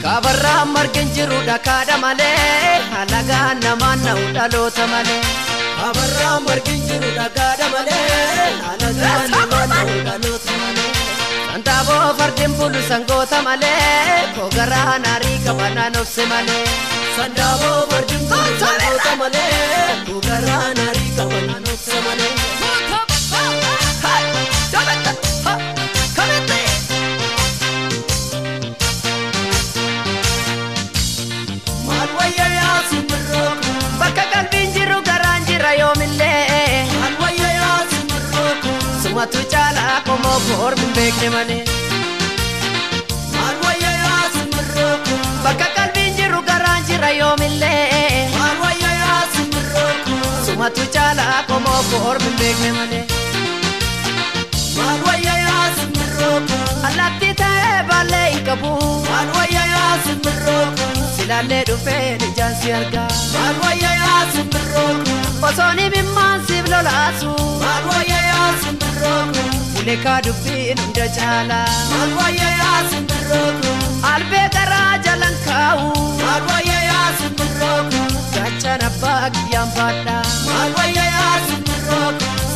Kabarraa margin jiru dhakaadha malee alagaa namaan na'u dhaloota malee. Kabarraa margin jiru dhakaadha malee alagaa namaan na'u dhaloota malee. Sandaaboo fardeen bulu sangoota malee kogaraa naarii qabanaan obse malee. Sandaaboo fardeen bulu sangoota malee kogaraa naarii qabanaan obse malee. Bakka qalbiin jiru garaan jira yoomillee. Sumatu caalaa qomoo koormi hin beekne malee. Bakka qalbiin jiru garaan jira yoomillee. Sumatu caalaa qomoo koormi hin beekne malee. Allaattii ta'ee baallee hin qabu. Silaallee dhufee ijaan si argaa. Osoo dhimimmaan siif lolaasu. Uleekaa dubbiin hunda caalaa. Albee garaa jalan kaa'u. Gaachan abbaa kiyyaan baadhaa.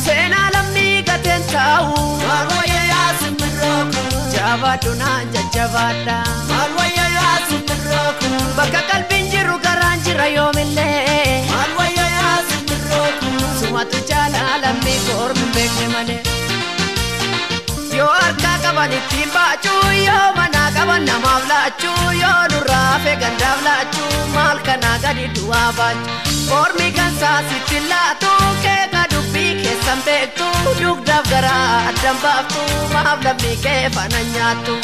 Seenaa lammii gateen taa'u. Jabaadhu naan jajjabaadhaa. Bakka qalbiin jiru garaan jira yoomillee. Sumatu caalaa lammii koormi hin beekne malee. Yoo harkaa qaban ittiin baachuu, yoo manaa qaban namaaf laachuu, yoo nurraa hafe gandaaf laachuu, maal kanaa gadi du'aa baachuu. Ormi kan saasitti laatu, keeka dubbii keessan beektu, dugdaaf garaa addan baaftu, maaf lammii kee faana nyaattu.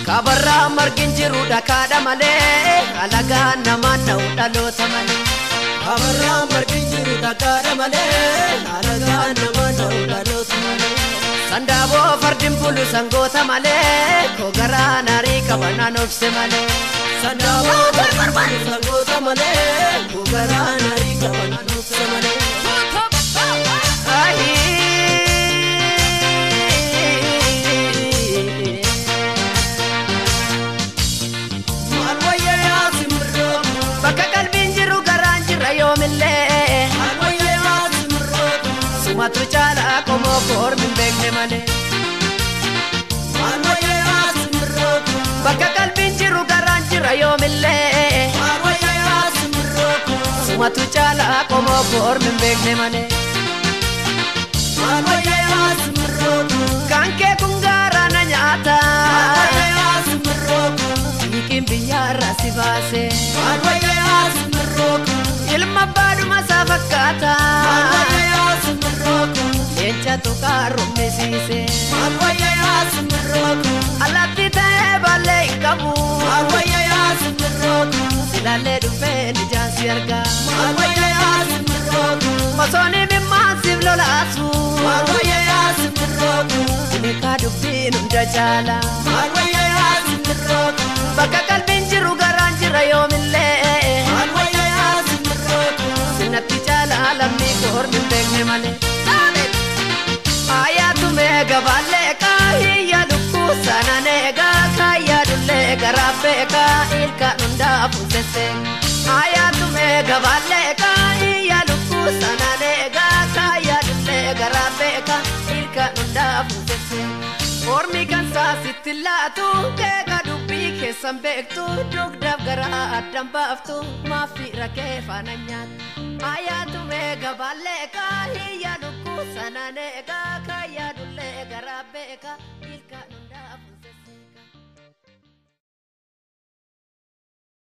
Kabarraa margin jiru dhakaadha malee alagaa namaan na'u dhaloota malee. Kabarraa margin jiru dhakaadha malee alagaa namaan na'u dhaloota malee. Sandaaboo fardeen bulu sangoota malee kogaraa naarii qabanaan obse malee. Sandaaboo fardeen bulu sangoota malee kogaraa naarii qabanaan obse malee. Bakka qalbiin jiru garaan jira yoomillee. Sumatu caalaa qomoo koormi hin beekne malee. Bakka qalbiin jiru garaan jira yoomillee. Sumatu caalaa qomoo koormi hin beekne malee. Kan kee kun gaara na nyaata. Hiikiin biyyaarraa si baase. Ilma baadhuma isaa fakkaata. Leenca tuqaa rummisiise. Allaattii ta'ee baallee hin qabu. Silaallee dhufee ijaan si argaa. Osoo dhimimmaan siif lolaasu. Uleekaa dubbiin hunda caalaa. Bakka qalbiin jiru garaan jira yoomillee. Sinatti caalaa lammii koormi hin beekne malee. Ayyaatu meeqa baallee kaayyaa lukkuu sanaan eegaa kaayyaa dullee garaa beekaa ilkaan hundaa fuusesse. Ayyaatu meeqa baallee kaayyaa lukkuu sanaan eegaa kaayyaa dullee garaa beekaa ilkaan hundaa fuusesse. Ormi kan saasitti laatu keeka dubbii keessan beektu dugdaaf garaa addan baaftu maafi rakkee faana nyaattu. Ayyaatu meeqa baallee kaayyaa lukkuu sanaan eegaa